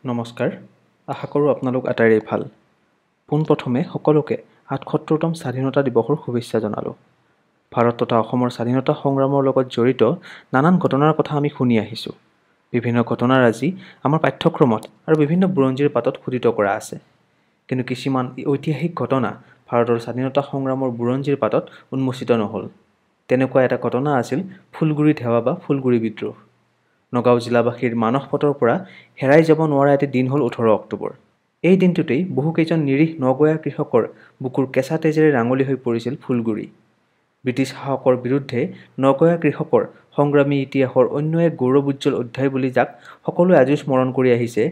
নমস্কাৰ, আশা কৰোঁ আপোনালোক আটাইৰে ভাল। পোনপ্ৰথমে সকলোকে ৭৮তম স্বাধীনতা দিৱসৰ শুভেচ্ছা জনালোঁ। ভাৰত তথা অসমৰ স্বাধীনতা সংগ্ৰামৰ লগত জড়িত নানান ঘটনাৰ কথা আমি শুনি আহিছোঁ। বিভিন্ন ঘটনাৰাজি আমাৰ পাঠ্যক্ৰমত আৰু বিভিন্ন বুৰঞ্জীৰ পাতত খোদিত কৰা আছে। কিন্তু কিছুমান ঐতিহাসিক ঘটনা ভাৰতৰ স্বাধীনতা সংগ্ৰামৰ বুৰঞ্জীৰ পাতত উন্মোচিত নহ'ল। তেনেকুৱা এটা ঘটনা আছিল ফুলগুৰি ধেৱা বা ফুলগুৰি বিদ্ৰোহ। নগাঁও জিলাবাসীৰ মানসপটৰ পৰা হেৰাই যাব নোৱাৰা এটি দিন হ'ল ১৮ অক্টোবৰ। এই দিনটোতেই বহুকেইজন নিৰীহ নগঞা কৃষকৰ বুকুৰ কেঁচা তেজেৰে ৰাঙলী হৈ পৰিছিল ফুলগুৰি। ব্ৰিটিছ শাসকৰ বিৰুদ্ধে নগঞা কৃষকৰ সংগ্ৰামী ইতিহাসৰ অন্য এক গৌৰৱোজ্জ্বল অধ্যায় বুলি যাক সকলোৱে আজিও স্মৰণ কৰি আহিছে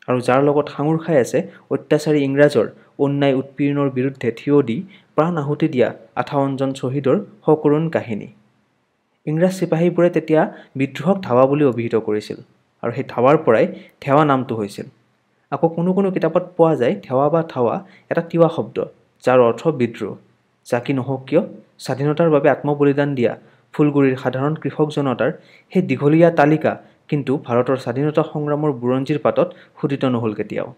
আৰু যাৰ লগত সাঙুৰ খাই আছে অত্যাচাৰী ইংৰাজৰ অন্যায় উৎপীড়নৰ বিৰুদ্ধে থিয় দি প্ৰাণ আহুতি দিয়া ৫৮জন শ্বহীদৰ সকৰুণ কাহিনী। ইংৰাজ চিপাহীবোৰে তেতিয়া বিদ্ৰোহক ধাৱা বুলি অভিহিত কৰিছিল আৰু সেই ধাৱাৰ পৰাই ধেৱা নামটো হৈছিল। আকৌ কোনো কোনো কিতাপত পোৱা যায় ধেৱা বা ধাৱা এটা তিৱা শব্দ, যাৰ অৰ্থ বিদ্ৰোহ। যা কি নহওক কিয়, স্বাধীনতাৰ বাবে আত্মবলিদান দিয়া ফুলগুৰিৰ সাধাৰণ কৃষক জনতাৰ সেই দীঘলীয়া তালিকা কিন্তু ভাৰতৰ স্বাধীনতা সংগ্ৰামৰ বুৰঞ্জীৰ পাতত খোদিত নহ'ল কেতিয়াও।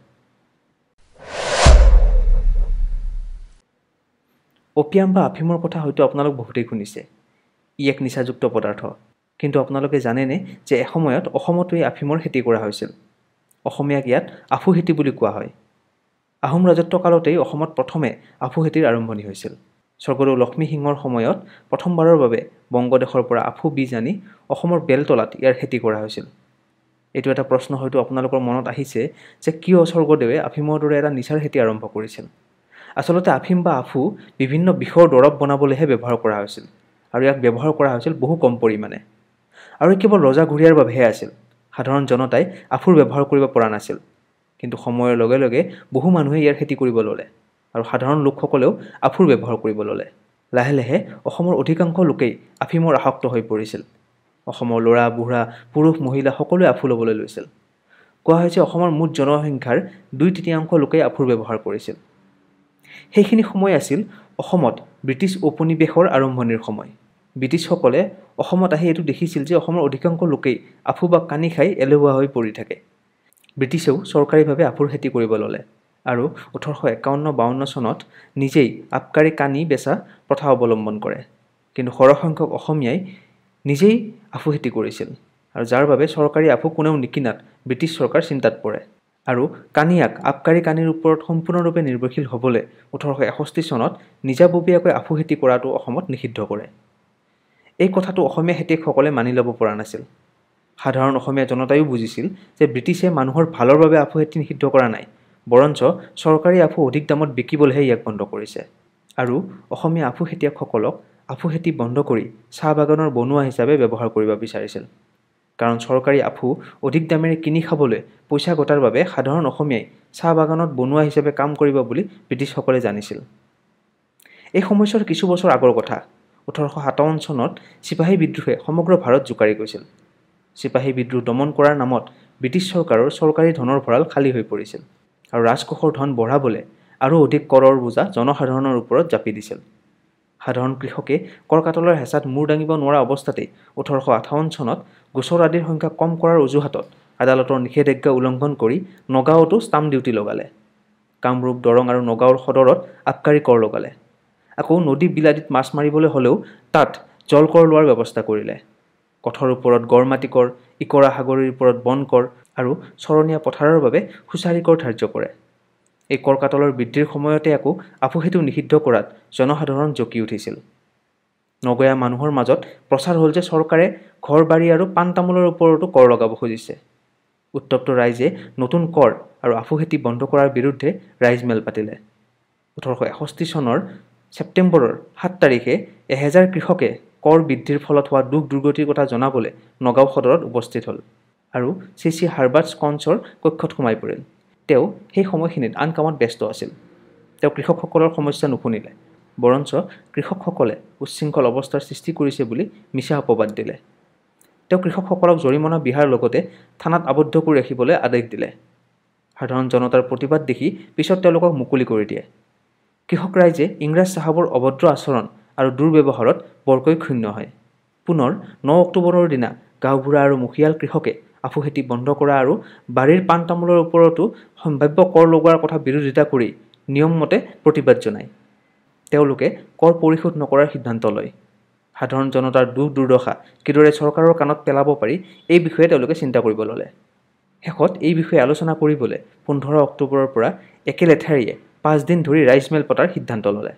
অপিয়াম বা আফিমৰ কথা হয়তো আপোনালোক বহুতেই শুনিছে। ই এক নিচাযুক্ত পদাৰ্থ। কিন্তু আপোনালোকে জানেনে যে এসময়ত অসমতো এই আফিমৰ খেতি কৰা হৈছিল? অসমীয়াক ইয়াত আফু খেতি বুলি কোৱা হয়। আহোম ৰাজত্বকালতেই অসমত প্ৰথমে আফু খেতিৰ আৰম্ভণি হৈছিল। স্বৰ্গদেউ লক্ষ্মী সিংহৰ সময়ত প্ৰথমবাৰৰ বাবে বংগদেশৰ পৰা আফু বীজ আনি অসমৰ বেলতলাত ইয়াৰ খেতি কৰা হৈছিল। এইটো এটা প্ৰশ্ন হয়তো আপোনালোকৰ মনত আহিছে যে কিয় স্বৰ্গদেৱে আফিমৰ দৰে এটা নিচাৰ খেতি আৰম্ভ কৰিছিল? আচলতে আফিম বা আফু বিভিন্ন বিষৰ দৰৱ বনাবলৈহে ব্যৱহাৰ কৰা হৈছিল আৰু ইয়াক ব্যৱহাৰ কৰা হৈছিল বহু কম পৰিমাণে আৰু কেৱল ৰজাঘৰীয়াৰ বাবেহে আছিল। সাধাৰণ জনতাই আফুৰ ব্যৱহাৰ কৰিব পৰা নাছিল। কিন্তু সময়ৰ লগে লগে বহু মানুহে ইয়াৰ খেতি কৰিব ল'লে আৰু সাধাৰণ লোকসকলেও আফুৰ ব্যৱহাৰ কৰিব ল'লে। লাহে লাহে অসমৰ অধিকাংশ লোকেই আফিমৰ আসক্ত হৈ পৰিছিল। অসমৰ ল'ৰা, বুঢ়া, পুৰুষ, মহিলা সকলোৱে আফু ল'বলৈ লৈছিল। কোৱা হৈছে অসমৰ মুঠ জনসংখ্যাৰ ২/৩ লোকেই আফুৰ ব্যৱহাৰ কৰিছিল। সেইখিনি সময় আছিল অসমত ব্ৰিটিছ ঔপনিৱেশৰ আৰম্ভণিৰ সময়। ব্ৰিটিছসকলে অসমত আহি এইটো দেখিছিল যে অসমৰ অধিকাংশ লোকেই আফু বা কানি খাই এলেহুৱা হৈ পৰি থাকে। ব্ৰিটিছেও চৰকাৰীভাৱে আফুৰ খেতি কৰিব ল'লে আৰু ১৮৫১-৫২ চনত নিজেই আবকাৰী কানি বেচা প্ৰথা অৱলম্বন কৰে। কিন্তু সৰহসংখ্যক অসমীয়াই নিজেই আফু খেতি কৰিছিল আৰু যাৰ বাবে চৰকাৰী আফু কোনেও নিকিনাত ব্ৰিটিছ চৰকাৰ চিন্তাত পৰে আৰু কানিয়াক আবকাৰী কানিৰ ওপৰত সম্পূৰ্ণৰূপে নিৰ্ভৰশীল হ'বলৈ ১৮৬১ চনত নিজাববীয়াকৈ আফু খেতি কৰাটো অসমত নিষিদ্ধ কৰে। এই কথাটো অসমীয়া খেতিয়কসকলে মানি ল'ব পৰা নাছিল। সাধাৰণ অসমীয়া জনতাইও বুজিছিল যে ব্ৰিটিছে মানুহৰ ভালৰ বাবে আফু খেতি নিষিদ্ধ কৰা নাই, বৰঞ্চ চৰকাৰী আফু অধিক দামত বিকিবলৈহে ইয়াক বন্ধ কৰিছে আৰু অসমীয়া আফু খেতিয়কসকলক আফু খেতি বন্ধ কৰি চাহ বাগানৰ বনুৱা হিচাপে ব্যৱহাৰ কৰিব বিচাৰিছিল। কাৰণ চৰকাৰী আফু অধিক দামেৰে কিনি খাবলৈ পইচা ঘটাৰ বাবে সাধাৰণ অসমীয়াই চাহ বাগানত বনুৱা হিচাপে কাম কৰিব বুলি ব্ৰিটিছসকলে জানিছিল। এই সময়ছোৱাৰ কিছু বছৰ আগৰ কথা। ১৮৫৭ চনত চিপাহী বিদ্ৰোহে সমগ্ৰ ভাৰত জোকাৰি গৈছিল। চিপাহী বিদ্ৰোহ দমন কৰাৰ নামত ব্ৰিটিছ চৰকাৰৰ চৰকাৰী ধনৰ ভঁৰাল খালী হৈ পৰিছিল আৰু ৰাজকোষৰ ধন বঢ়াবলৈ আৰু অধিক কৰৰ বোজা জনসাধাৰণৰ ওপৰত জাপি দিছিল। সাধাৰণ কৃষকে কৰ কাটলৰ হেঁচাত মূৰ দাঙিব নোৱাৰা অৱস্থাতেই ১৮৫৮ চনত গোচৰ আদিৰ সংখ্যা কম কৰাৰ অজুহাতত আদালতৰ নিষেধাজ্ঞা উলংঘন কৰি নগাঁৱতো ষ্টাম্প ডিউটি লগালে। কামৰূপ, দৰং আৰু নগাঁৱৰ সদৰত আবকাৰী কৰ লগালে। আকৌ নদী, বিল আদিত মাছ মাৰিবলৈ হ'লেও তাত জল কৰ লোৱাৰ ব্যৱস্থা কৰিলে। কঠৰ ওপৰত গড় মাটি কৰ, ইকৰা সাগৰীৰ ওপৰত বন কৰ আৰু চৰণীয়া পথাৰৰ বাবে সুচাৰী কৰ ধাৰ্য কৰে। এই কৰ কাটলৰ বৃদ্ধিৰ সময়তে আকৌ আফু খেতিও নিষিদ্ধ কৰাত জনসাধাৰণ জকি উঠিছিল। নগঞা মানুহৰ মাজত প্ৰচাৰ হ'ল যে চৰকাৰে ঘৰ বাৰী আৰু পাণ তামোলৰ ওপৰতো কৰ লগাব খুজিছে। উত্তপ্ত ৰাইজে নতুন কৰ আৰু আফু খেতি বন্ধ কৰাৰ বিৰুদ্ধে ৰাইজ মেল পাতিলে। ১৮৬১ চনৰ ছেপ্টেম্বৰৰ ৭ তাৰিখে ১০০০ কৃষকে কৰ বৃদ্ধিৰ ফলত হোৱা দুখ দুৰ্গতিৰ কথা জনাবলৈ নগাঁও সদৰত উপস্থিত হ'ল আৰু শ্ৰী শ্ৰী হাৰ্বাৰ্ট স্কনছৰ কক্ষত সোমাই পৰিল। তেওঁ সেই সময়খিনিত আন কামত ব্যস্ত আছিল। তেওঁ কৃষকসকলৰ সমস্যা নুশুনিলে, বৰঞ্চ কৃষকসকলে উচ্ছৃংখল অৱস্থাৰ সৃষ্টি কৰিছে বুলি মিছা অপবাদ দিলে। তেওঁ কৃষকসকলক জৰিমনা বিহাৰ লগতে থানাত আবদ্ধ কৰি ৰাখিবলৈ আদেশ দিলে। সাধাৰণ জনতাৰ প্ৰতিবাদ দেখি পিছত তেওঁলোকক মুকলি কৰি দিয়ে। কৃষক ৰাইজে ইংৰাজ চাহাবৰ অভদ্ৰ আচৰণ আৰু দুৰ্ব্যৱহাৰত বৰকৈ ক্ষুণ্ণ হয়। পুনৰ ৯ অক্টোবৰৰ দিনা গাঁওবুঢ়া আৰু মুখিয়াল কৃষকে আফু খেতি বন্ধ কৰা আৰু বাৰীৰ পাণ তামোলৰ ওপৰতো সম্ভাৱ্য কৰ লগোৱাৰ কথা বিৰোধিতা কৰি নিয়মমতে প্ৰতিবাদ জনায়। তেওঁলোকে কৰ পৰিশোধ নকৰাৰ সিদ্ধান্ত লয়। সাধাৰণ জনতাৰ দুখ দুৰ্দশা কিদৰে চৰকাৰৰ কাণত পেলাব পাৰি এই বিষয়ে তেওঁলোকে চিন্তা কৰিব ল'লে। শেষত এই বিষয়ে আলোচনা কৰিবলৈ 15 অক্টোবৰৰ পৰা একেলেঠাৰিয়ে 5 দিন ধৰি ৰাইজমেল পতাৰ সিদ্ধান্ত ল'লে।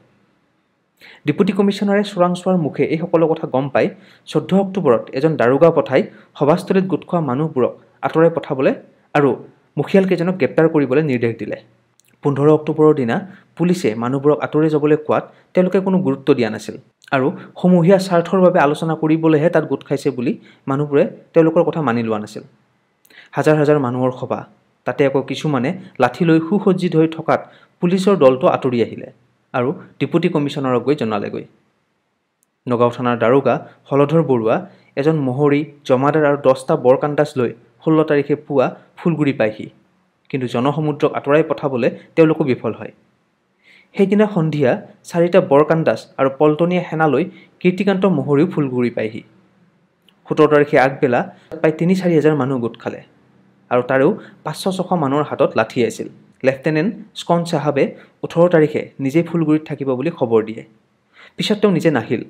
ডেপুটি কমিশ্যনাৰে চোৰাংচোৱাৰ মুখে এই সকলো কথা গম পাই 14 অক্টোবৰত এজন দাৰোগা পঠাই সভাস্থলীত গোট খোৱা মানুহবোৰক আঁতৰাই পঠাবলৈ আৰু মুখিয়ালকেইজনক গ্ৰেপ্তাৰ কৰিবলৈ নিৰ্দেশ দিলে। 15 অক্টোবৰৰ দিনা পুলিচে মানুহবোৰক আঁতৰি যাবলৈ কোৱাত তেওঁলোকে কোনো গুৰুত্ব দিয়া নাছিল আৰু সমূহীয়া স্বাৰ্থৰ বাবে আলোচনা কৰিবলৈহে তাত গোট খাইছে বুলি মানুহবোৰে তেওঁলোকৰ কথা মানি লোৱা নাছিল। হাজাৰ হাজাৰ মানুহৰ সভা, তাতে আকৌ কিছুমানে লাঠি লৈ সুসজ্জিত হৈ থকাত পুলিচৰ দলটো আঁতৰি আহিলে আৰু ডেপুটি কমিশ্যনাৰক গৈ জনালেগৈ। নগাঁও থানাৰ দাৰোগা হলধৰ বৰুৱা, এজন মহৰী, জমাদাৰ আৰু 10টা বৰকান্দাজ লৈ 16 তাৰিখে পুৱা ফুলগুৰি পায়হি। কিন্তু জনসমুদ্ৰক আঁতৰাই পঠাবলৈ তেওঁলোকো বিফল হয়। সেইদিনা সন্ধিয়া 4টা বৰকান্দাজ আৰু পল্টনীয়া সেনালৈ কীৰ্তিকান্ত মহৰীও ফুলগুৰি পায়হি। 17 তাৰিখে আগবেলা প্ৰায় 3-4 হাজাৰ মানুহ গোট খালে আৰু তাৰেও 500-600 মানুহৰ হাতত লাঠি আছিল। লেফটেনেণ্ট স্কন চাহাবে 18 তাৰিখে নিজেই ফুলগুৰিত থাকিব বুলি খবৰ দিয়ে। পিছত তেওঁ নিজে নাহিল।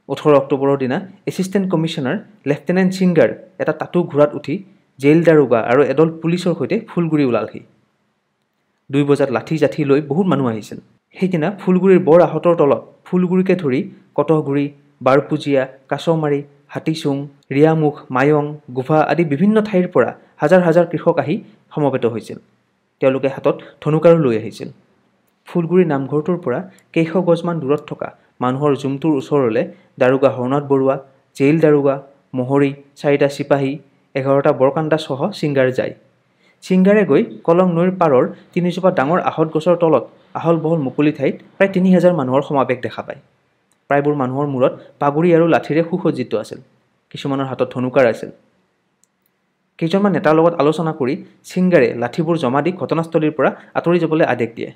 18 অক্টোবৰৰ দিনা এছিষ্টেণ্ট কমিশ্যনাৰ লেফটেনেণ্ট ছিংগাৰ এটা টাটু ঘোঁৰাত উঠি জেইল দাৰোগা আৰু এদল পুলিচৰ সৈতে ফুলগুৰি ওলালহি। 2 বজাত লাঠি জাঠি লৈ বহুত মানুহ আহিছিল। সেইদিনা ফুলগুৰিৰ বৰ আহঁতৰ তলত ফুলগুৰিকে ধৰি কটহগুৰি, বাৰপূজীয়া, কাছমাৰী, হাতীচুং, ৰিয়ামুখ, মায়ং, গোভা আদি বিভিন্ন ঠাইৰ পৰা হাজাৰ হাজাৰ কৃষক আহি সমবেত হৈছিল। তেওঁলোকে হাতত ধনুকাৰো লৈ আহিছিল। ফুলগুৰি নামঘৰটোৰ পৰা কেইশ গজমান দূৰত থকা মানুহৰ জুমটোৰ ওচৰলৈ দাৰোগা হৰনাথ বৰুৱা, জেইল দাৰোগা, মহৰী, 4টা চিপাহী, 11টা বৰকান্দাসহ ছিংগাৰ যায়। ছিংগাৰে গৈ কলং নৈৰ পাৰৰ 3জোপা ডাঙৰ আহঁত গছৰ তলত আহল বহল মুকলি ঠাইত প্ৰায় 3000 মানুহৰ সমাৱেশ দেখা পায়। প্ৰায়বোৰ মানুহৰ মূৰত পাগুৰি আৰু লাঠিৰে সুসজ্জিত আছিল। কিছুমানৰ হাতত ধনুকাৰ আছিল। কেইজনমান নেতাৰ লগত আলোচনা কৰি ছিংগাৰে লাঠিবোৰ জমা দি ঘটনাস্থলীৰ পৰা আঁতৰি যাবলৈ আদেশ দিয়ে।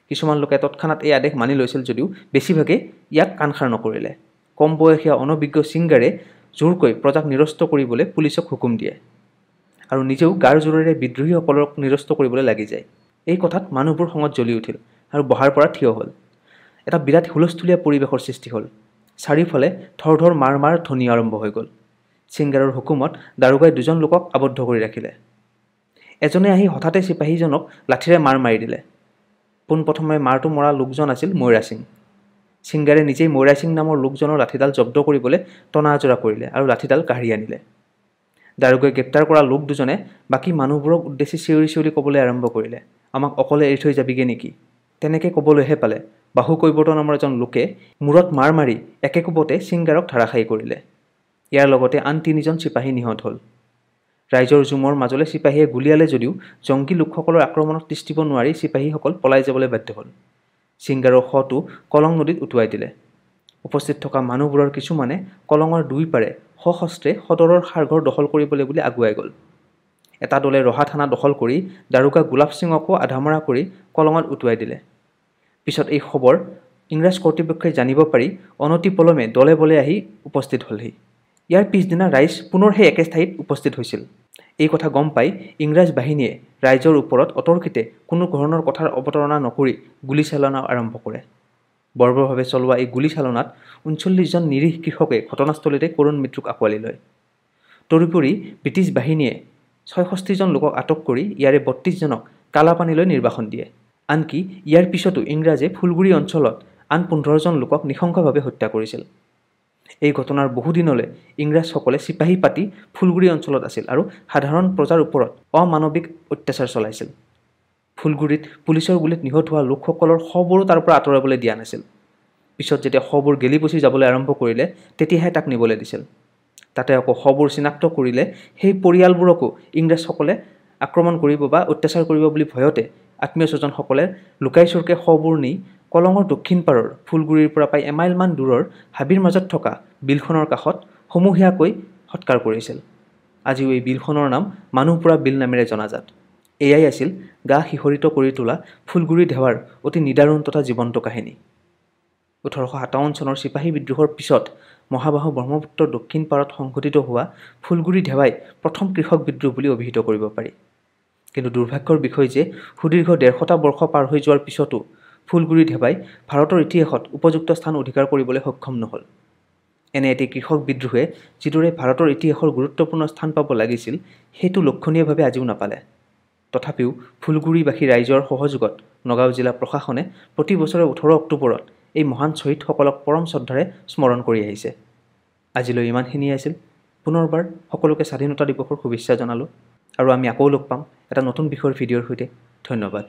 কিছুমান লোকে তৎক্ষণাত এই আদেশ মানি লৈছিল যদিও বেছিভাগেই ইয়াক কাণসাৰ নকৰিলে। কম বয়সীয়া অনভিজ্ঞ ছিংগাৰে জোৰকৈ প্ৰজাক নিৰস্ত কৰিবলৈ পুলিচক হুকুম দিয়ে আৰু নিজেও গাৰ জোৰেৰে বিদ্ৰোহীসকলক নিৰস্ত কৰিবলৈ লাগি যায়। এই কথাত মানুহবোৰ খঙত জ্বলি উঠিল আৰু বহাৰ পৰা থিয় হ'ল। এটা বিৰাট হুলস্থুলীয়া পৰিৱেশৰ সৃষ্টি হ'ল। চাৰিওফালে থৰ ধৰ মাৰ মাৰ ধ্বনি আৰম্ভ হৈ গ'ল। ছিংগাৰৰ হুকুমত দাৰোগাই 2জন লোকক আবদ্ধ কৰি ৰাখিলে। এজনে আহি হঠাতে চিপাহীজনক লাঠিৰে মাৰ মাৰি দিলে। পোনপ্ৰথমে মাৰটো মৰা লোকজন আছিল ময়ৰা সিং। ছিংগাৰে নিজেই ময়ৰা সিং নামৰ লোকজনৰ লাঠিডাল জব্দ কৰিবলৈ টনা আজোৰা কৰিলে আৰু লাঠিডাল কাঢ়ি আনিলে। দাৰোগাই গ্ৰেপ্তাৰ কৰা লোক দুজনে বাকী মানুহবোৰক উদ্দেশ্যি চিঞৰি চিঞৰি ক'বলৈ আৰম্ভ কৰিলে, আমাক অকলে এৰি থৈ যাবিগৈ নেকি? তেনেকৈ ক'বলৈহে পালে বাহু কৈৱৰ্ত নামৰ এজন লোকে মূৰত মাৰ মাৰি একে কোবতে ছিংগাৰক ধাৰাশায়ী কৰিলে। ইয়াৰ লগতে আন 3জন চিপাহী নিহত হ'ল। ৰাইজৰ জুমৰ মাজলৈ চিপাহীয়ে গুলীয়ালে যদিও জংগী লোকসকলৰ আক্ৰমণত তিষ্ঠিব নোৱাৰি চিপাহীসকল পলাই যাবলৈ বাধ্য হ'ল। ছিংগাৰৰ শটো কলং নদীত উটুৱাই দিলে। উপস্থিত থকা মানুহবোৰৰ কিছুমানে কলঙৰ দুই পাৰে সশস্ত্ৰে সদৰৰ সাৰঘৰ দখল কৰিবলৈ বুলি আগুৱাই গ'ল। এটা দলে ৰহা থানা দখল কৰি দাৰোগা গোলাপ সিঙকো আধামৰা কৰি কলঙত উটুৱাই দিলে। পিছত এই খবৰ ইংৰাজ কৰ্তৃপক্ষই জানিব পাৰি অনতিপলমে দলে বলে আহি উপস্থিত হ'লহি। ইয়াৰ পিছদিনা ৰাইজ পুনৰ সেই একে ঠাইত উপস্থিত হৈছিল। এই কথা গম পাই ইংৰাজ বাহিনীয়ে ৰাইজৰ ওপৰত অতৰ্কিতে কোনো ধৰণৰ কথাৰ অৱতাৰণা নকৰি গুলীচালনা আৰম্ভ কৰে। বৰ্বৰভাৱে চলোৱা এই গুলীচালনাত 39জন নিৰীহ কৃষকে ঘটনাস্থলীতে কৰুণ মৃত্যুক আঁকোৱালি লয়। তদুপৰি ব্ৰিটিছ বাহিনীয়ে 66জন লোকক আটক কৰি ইয়াৰে 32জনক কালাপানীলৈ নিৰ্বাসন দিয়ে। আনকি ইয়াৰ পিছতো ইংৰাজে ফুলগুৰি অঞ্চলত আন 15জন লোকক নৃশংসভাৱে হত্যা কৰিছিল। এই ঘটনাৰ বহুদিনলৈ ইংৰাজসকলে চিপাহী পাতি ফুলগুৰি অঞ্চলত আছিল আৰু সাধাৰণ প্ৰজাৰ ওপৰত অমানৱিক অত্যাচাৰ চলাইছিল। ফুলগুৰিত পুলিচৰ গুলীত নিহত হোৱা লোকসকলৰ শৱবোৰো তাৰ পৰা আঁতৰাবলৈ দিয়া নাছিল। পিছত যেতিয়া শৱবোৰ গেলি পচি যাবলৈ আৰম্ভ কৰিলে তেতিয়াহে তাক নিবলৈ দিছিল। তাতে আকৌ শৱবোৰ চিনাক্ত কৰিলে সেই পৰিয়ালবোৰকো ইংৰাজসকলে আক্ৰমণ কৰিব বা অত্যাচাৰ কৰিব বুলি ভয়তে আত্মীয় স্বজনসকলে লুকাই চুৰকৈ শৱবোৰ নি কলঙৰ দক্ষিণ পাৰৰ ফুলগুৰিৰ পৰা প্ৰায় এমাইলমান দূৰৰ হাবিৰ মাজত থকা বিলখনৰ কাষত সমূহীয়াকৈ সৎকাৰ কৰিছিল। আজিও এই বিলখনৰ নাম মানুহপুৰা বিল নামেৰে জনাজাত। এয়াই আছিল গা শিহৰিত কৰি তোলা ফুলগুৰি ধেৱাৰ অতি নিদাৰুণ তথা জীৱন্ত কাহিনী। 1857 চনৰ চিপাহী বিদ্ৰোহৰ পিছত মহাবাহু ব্ৰহ্মপুত্ৰৰ দক্ষিণ পাৰত সংঘটিত হোৱা ফুলগুৰি ধেৱাই প্ৰথম কৃষক বিদ্ৰোহ বুলি অভিহিত কৰিব পাৰি। কিন্তু দুৰ্ভাগ্যৰ বিষয় যে সুদীৰ্ঘ 150টা বৰ্ষ পাৰ হৈ যোৱাৰ পিছতো ফুলগুৰি ধেৱাই ভাৰতৰ ইতিহাসত উপযুক্ত স্থান অধিকাৰ কৰিবলৈ সক্ষম নহ'ল। এনে এটি কৃষক বিদ্ৰোহে যিদৰে ভাৰতৰ ইতিহাসৰ গুৰুত্বপূৰ্ণ স্থান পাব লাগিছিল, সেইটো লক্ষণীয়ভাৱে আজিও নাপালে। তথাপিও ফুলগুৰিবাসী ৰাইজৰ সহযোগত নগাঁও জিলা প্ৰশাসনে প্ৰতি বছৰে 18 অক্টোবৰত এই মহান শ্বহীদসকলক পৰম শ্ৰদ্ধাৰে স্মৰণ কৰি আহিছে। আজিলৈ ইমানখিনিয়ে আছিল। পুনৰবাৰ সকলোকে স্বাধীনতা দিৱসৰ শুভেচ্ছা জনালোঁ আৰু আমি আকৌ লগ পাম এটা নতুন বিষয়ৰ ভিডিঅ'ৰ সৈতে। ধন্যবাদ।